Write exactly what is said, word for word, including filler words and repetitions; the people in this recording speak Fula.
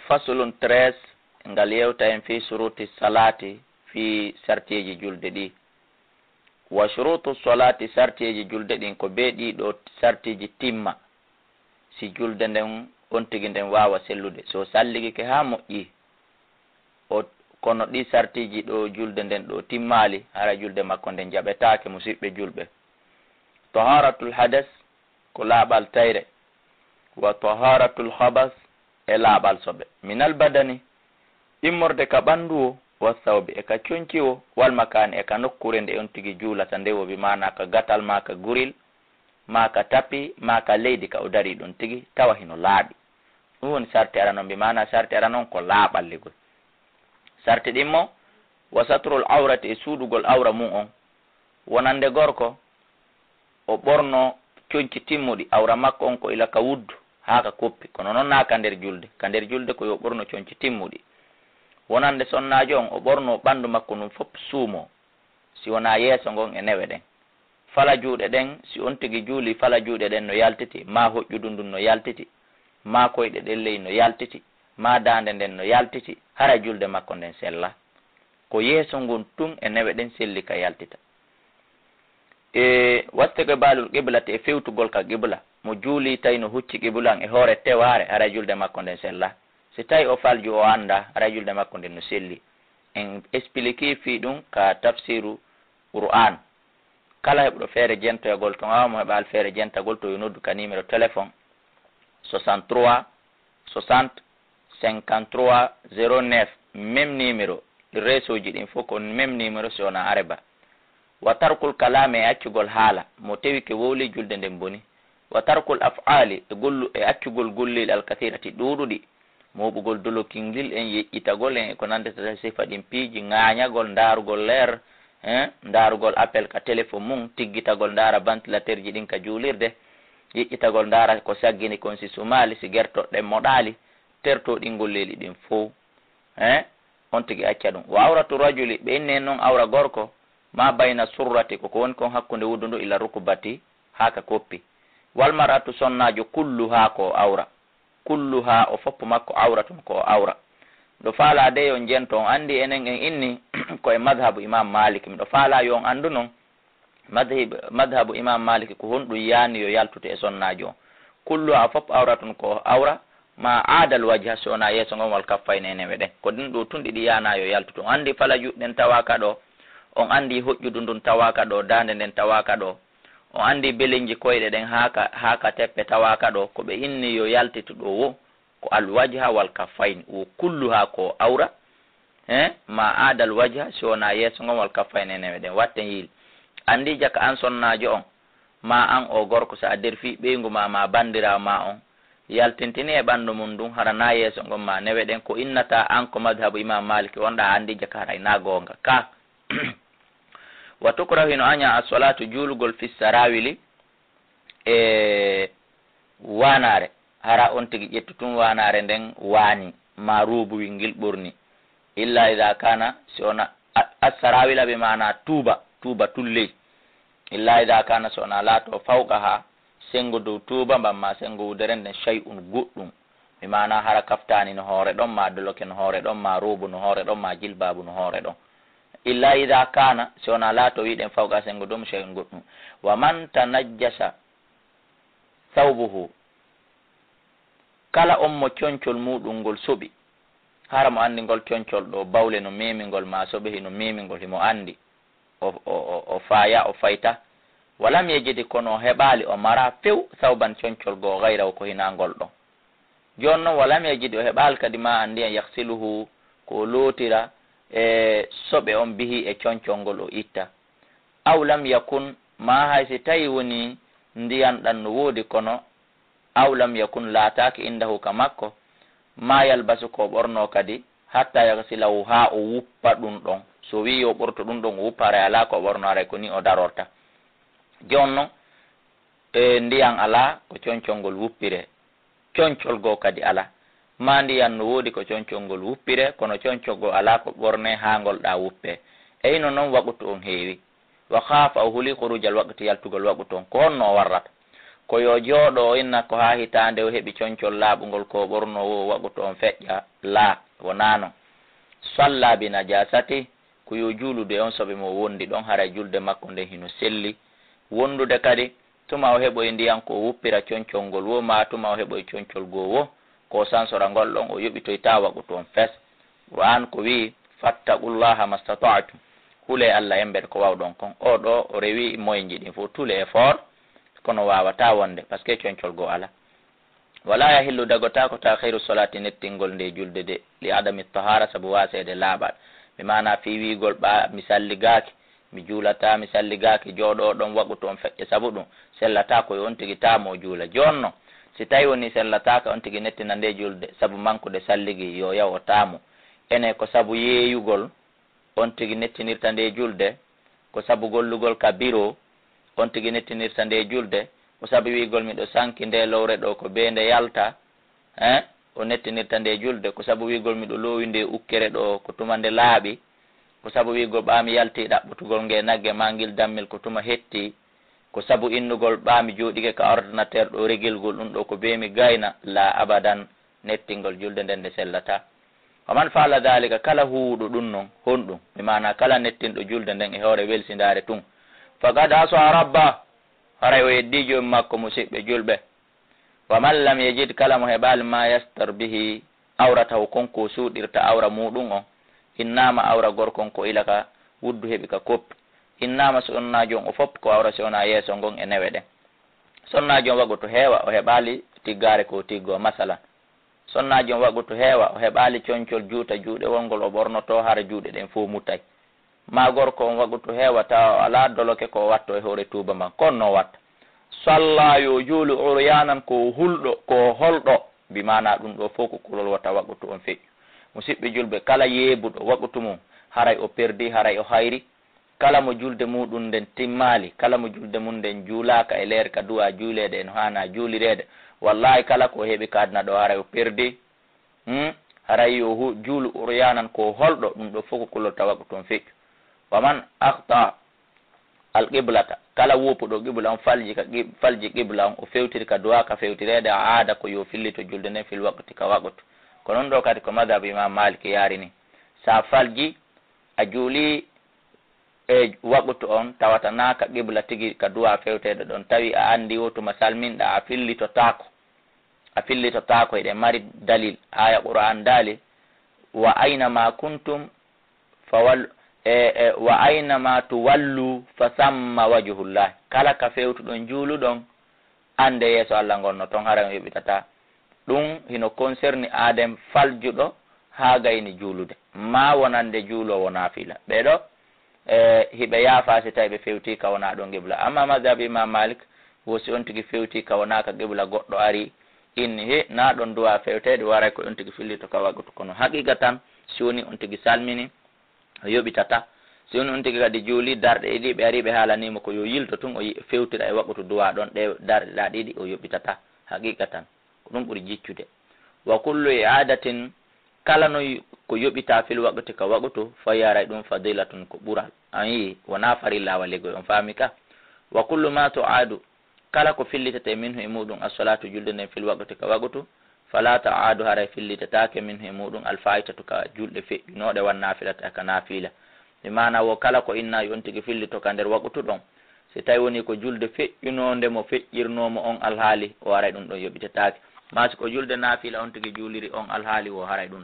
Faslun treize, ngal yewta en fii suruuti salaati, fii sartiiji julde ɗi. Wa shuruutu salaati, sartiiji julde ɗin ko bee ɗii ɗoo sartiiji timma, si julde nden on tigi nden waawa sellude. Si o salligike haa moƴƴi, o, kono ɗii sartiiji ɗoo julde nden ɗoo timmaali, hara julde makko nden jaɓetaake, musiɓɓe julɓe. Tahaaratul hadas, ko laaɓal tayre, wa tahaaratul khabas, e laaɓal soɓe, minal badani, immorde ka ɓanndu o, wa sawbi, e ka conci o, wal makaani, e ka nokkuure nde on tigi juulata nde o, bi maanaa ka gatal maa ka guril, maa ka tapi, maa ka leydi ka o darii ɗon tigi, tawa hino laaɓi. Ɗum woni sarti arano on, bi maanaa sarti arano on ko laaɓal ligol. Sarti ɗimmo, wa satrul awrati, e suuɗugol awra mum on, wonande gorko, o ɓorno conci timmuɗi, awra makko on ko ila ka wuddu haa ka koppi, kono non naa ka nder julde. Ka nder julde ko yo ɓorno conci timmuɗi. Wonande sonnaajo on, o ɓorno ɓanndu makko ndun fof suumo, si wonaa yeeso ngon e newe ɗen. Fala juuɗe ɗen, si on tigi juuli, fala juuɗe ɗen no yaltiti, maa hoƴƴudu ndun no yaltiti, maa koyɗe ɗen ley no yaltiti, maa daande nden no yaltiti, hara julde makko nden sella. Ko yeeso ngon tun e newe ɗen selli ka yaltita. E wastiqbaalul qiblati, e fewtugol ka qibla. Mo juuli tawi no hucci qiblan e hoore tewaare, hara julde makko nden sella. Si tawi o falju o anndaa, hara julde makko nden no selli. En expliqué fii ɗum ka tafsiru Qur'an. Kala heɓuɗo feere jentoyagol ton, awa mo heɓaali feere jentagol ton, yo noddu ka numéro téléphone soixante-trois soixante cinquante-trois zéro neuf, même numéro. Réseau ji ɗin fof ko même numéro, si wonaa areba. Wa tarkul kalaami, e accugol haala, mo tewike wowli julde nden boni. Wa tarkul af'aali, e gollu, e accugol golleeli alkasirati ɗuuɗuɗi, mooɓugol dolokingil en, yeƴƴitagol en, e ko nanndata e sifa ɗin piiji, ŋaañagol, ndaarugol leer, hein, ndaarugol appel ka téléphone mum, tiggitagol ndaara ventilateur ji ɗin ka juulirde, yeƴƴitagol ndaara ko saggini kon si sumaali, si gertoɗe moɗaali, terto ɗin golleeli ɗin fow. Hein? On tigi acca ɗum. Wa awratu rajuli, ɓe inni en non awra gorko, ma bayna surrati, ko ko woni kon hakkunde wuddu ndu, ila rukubati, haa ka koppi. Wal mar'atu, sonnaajo, kulluhaa ko o awra. Kulluhaa, o foppu makko, awratun, ko o awra. Ɗo faalaa de yo on jento, on anndi enen en inni ko e madhabu Imam Malik. Miɗo faalaa yo on anndu non, madhib-, madhabu Imam Malik ko honɗum yaani yo yaltute e sonnaajo on. Kulluhaa, fop awratun, ko o awra, ma aadal wajha, si wonaa yeeso ngon, wal kaffayni, e newe ɗen. Ko ɗin ɗo tun ɗiɗi yaanaa yo yaltu tun. On anndi fala juuɗe ɗen tawaaka ɗo, on anndi hoƴƴudu ndun tawaaka ɗo, daande nden tawaaka ɗo, on anndi belenji koyɗe ɗen haa ka, haa ka teppe tawaaka ɗo, ko ɓe inni yo yaltitu ɗo wo, ko al wajha wal kaffayni, wo kulluhaa ko awra, he, ma aadal wajha, si wonaa yeeso ngon, wal kaffayni, e newe ɗen. Watten yiil. Anndi jaka an sonnaajo on, ma an o gorko, so a derfii ɓeyngu ma, ma banndiraawo ma on, yaltintini e ɓanndu mum ndun, hara naa yeeso ngon ma newe ɗen, ko innata an ko madhabu Imam Maliki wonɗa, a anndi jaka haray naa goonga. Ka. Wa tukrahu, hino añaa, as-salaatu, juulugol, fi sarawili, e waanaare, hara on tigi ƴettu tun waanaare nden waani, ma ruubuwel ngel ɓorni. Illa ida kana, si wona, a-, assarawila bi maana tuuba, tuuba tulley. Illa ida kana, si wona laato fawqaha, sengo dow tuuba mban ma sengo wudere nden, shay'un, goɗɗum. Bi maana hara kaftaani no hoore ɗon, ma doloke no hoore ɗon, ma ruubu no hoore ɗon, ma jilbaabu no hoore ɗon. Illa ida kana, si wona laato wiɗen fawqa sengo dow, shay'un, goɗɗum. Wa man tanajjasa thawbuhu, kala on mo concol muɗum ngol soɓi, hara mo anndi ngol concol ɗo, bawle no memi ngol, ma soɓe hino memi ngol, himo anndi, o, o, o, o faaya, o fayta. Walam yajidi, kono o heɓaali, o mara few, thawban, concol goo, gayrahu, ko hinaa ngol ɗon. Jooni non, walam yajidi, o heɓaali kadi ma an ndiyan, yaghsiluhu, ko o lootira e soɓe on, bihi, e concol ngol, o itta. Aw lam yakun, ma hay si tawi woni ndiyan ɗan no woodi, kono aw lam yakun, laataaki, indahu, ka makko, ma yalbasu, ko o ɓorno kadi, hatta yaghsilahu, haa o wuppa ɗum ɗon. So wi'i yo ɓorto ɗum ɗon, o wuppa, haray alaa ko o ɓorno, haray ko ni o darorta. Jooni non, e ndiyan alaa ko concol ngol wuppiree. Concol goo kadi alaa. Ma ndiyan no woodi ko concol ngol wuppiree, kono concol goo alaa ko ɓornee haa ngol ɗaa wuppee. E hino non waqtu on heewi. Wa khaafa, o huli, khurujal waqti, yaltugol waqtu on. Ko honno o warrata? Ko yo jooɗo o inna ko haa hitaande o heɓi concol laaɓungol ko o ɓornoo woo waqtu on feƴƴa, laa, wonaa non. Salla bi najasati, ko yo juuludu e on soɓe mo wondi ɗon, haray julde makko nden hino selli. Wondude kadi, tuma o heɓoyi ndiyan ko o wuppira concol ngol woo, maa tuma o heɓoyi concol goo woo, ko o sansora ngol ɗon, o yoɓitoytaa waqtu on fes. Qur'aan ko wi'i, "Fattaqullaha mastata'tum." Hulee Alla embere ko waawɗon kon. Oo ɗoo o rewi moyenji ɗin fow, tous les efforts, kono waawataa wonde, parce que concol goo alaa. Wala yahillu, dagotaako, ta'khiru salati, nettingol nde julde de, li adami tahara, sabu waaseede laaɓal. Bi maana fii wiigol ɓaa mi salligaaki, mi juulataa, mi salligaaki, jooɗoo ɗon waqtu on feƴƴa, sabu ɗum sellataa ko yo on tigi taamo o juula. Jooni non, si tawi woni sellataaka, on tigi nettina nde julde, sabu mankude salligi, yo yaw o taamo. Ene ko sabu yeeyugol, on tigi nettinirta nde julde, ko sabu gollugol ka biro, on tigi nettinirta nde julde, ko sabu wiigol miɗo sanki nde lowre ɗoo ko bee nde yalta, eh, o nettinirta nde julde, ko sabu wiigol miɗo loowi nde ukkere ɗoo ko tuma nde laaɓi, ko sabu wiigol ɓaa mi yalti ɗaɓɓutugol nge nagge maa ngil dammel ko tuma hetti, ko sabu innugol ɓaa mi jooɗike ka ordinateur ɗoo regilgol ɗum ɗoo ko bee mi gayna, la abadan, nettingol julde nden nde sellataa. Wa man fa'ala dhalika, kala huuwuɗo ɗum non, honɗum? Bi maana kala nettinɗo julde nden e hoore welsindaare tun, faqad asa rabba, haray o yeddii Joomi makko, musiɓɓe julɓe. Wa man lam yajid, kala mo heɓaali ma yastar bihi awratahu, kon ko suuɗirta awra muuɗum on, in naama, awra gorko on ko ila ka wuddu heɓi ka koppi, in naama, sonnaajo on o fop ko awra si wonaa yeeso ngon e newe ɗen. Sonnaajo on waqtu heewa o heɓaali tiggaare ko tiggoo, masalan. Sonnaajo on waqtu heewa o heɓaali concol juuta juuɗewol ngol o ɓornotoo hara juuɗe ɗen fow muttay. Maa gorko on waqtu heewa tawa o alaa doloke ko o wattoo e hoore tuuba man, kon no watta. Salla, yo juulu, uryanan, ko o hulɗo, ko o holɗo, bi maana ɗum ɗoo fow ko kulol wota waqtu on feƴƴu. Musiɓɓe julɓe, kala yeebuɗo waqtu mum, haray o perdi, haray o hayri. Kala mo julde muuɗum nden timmaali, kala mo julde mum nden juulaaka e leer ka duwaa juuleede e no haanaa juulireede, wallaahi kala ko o heɓi ka aduna ɗoo haray o perdi. Hmm? Haray yo hu-, juulu uryanan ko holɗo, ɗum ɗoo fow ko kulol ta waqtu on feƴƴu. Wa man akhta al qiblata, kala woppuɗo qibla on falji ka qib-, falji qibla on, o fewtiri ka duwaa ka fewtireede, aada ko yo fillito julde nden fil waqti ka waqtu. Ko non ɗoo kadi ko madhab Imam Malik yaari ni. Sa falji, a juuli e waqtu on tawata naa ka qibla tigi ka duwaa fewteede ɗon, tawi a anndi wo tuma salminɗaa, a fillitotaako. A fillitotaako, hiɗen mari dalil, aaya Qur'aan daali, "Wa ayna ma kuntum fa wal-, e, e, wa ayna ma tuwallu fa samma wajhullah." Kala ka fewtuɗon juuluɗon, annde yeeso Alla ngon no ton, haray on yoɓitataa. Ɗum hino concerni aaden faljuɗo haa gayni juulude, maa wonande juuloowo naafila. Ɓee ɗoo, e, hiɓe yaafaa si tawi ɓe fewtii ka wonaa ɗon qibla. Amma mazhab Imam Malik, wo si on tigi fewtii ka wonaa ka qibla, goɗɗo ari, inni, he, naa ɗon duwaa fewteede, waray ko on tigi fillito ka waqtu. Kono haqiqa tan, si woni on tigi salmini, o yoɓitataa. Si woni on tigi kadi juuli darɗe ɗiɗi, ɓe ari ɓe haalanii mo ko yo yilto tun, o yi-, fewtira e waqtu duwaa ɗon, ɗe darɗe ɗaa ɗiɗi, o yoɓitataa. Haqiqa tan, ko ɗum ɓuri jiccude. Wa kullu i'adatin, kala no y-, ko yoɓitaa fil waqti ka waqtu, fa yaray ɗum fadilatun, ko ɓural. A yi'i, wonaa farilla wa ligoy, on faami ka? Wa kullu ma tu'adu, kala ko fillitete minhu e muɗum as-salatu, julde nden, fil waqti, ka waqtu, fala ta'adu, haray fillitataake minhu e muɗum al-faitatu, ka julɗe feƴƴunooɗe, wan nafilata, ka nafila. Bi maana wo kala ko inna yo on tigi fillito ka nder waqtu ɗon. Si tawi woni ko julde feƴƴunoonde mo feƴƴirnoo mo on alhaali, o haray ɗum ɗon yoɓitetaake. Maa si ko julde nafila on tigi juuliri on alhaali, wo haray ɗum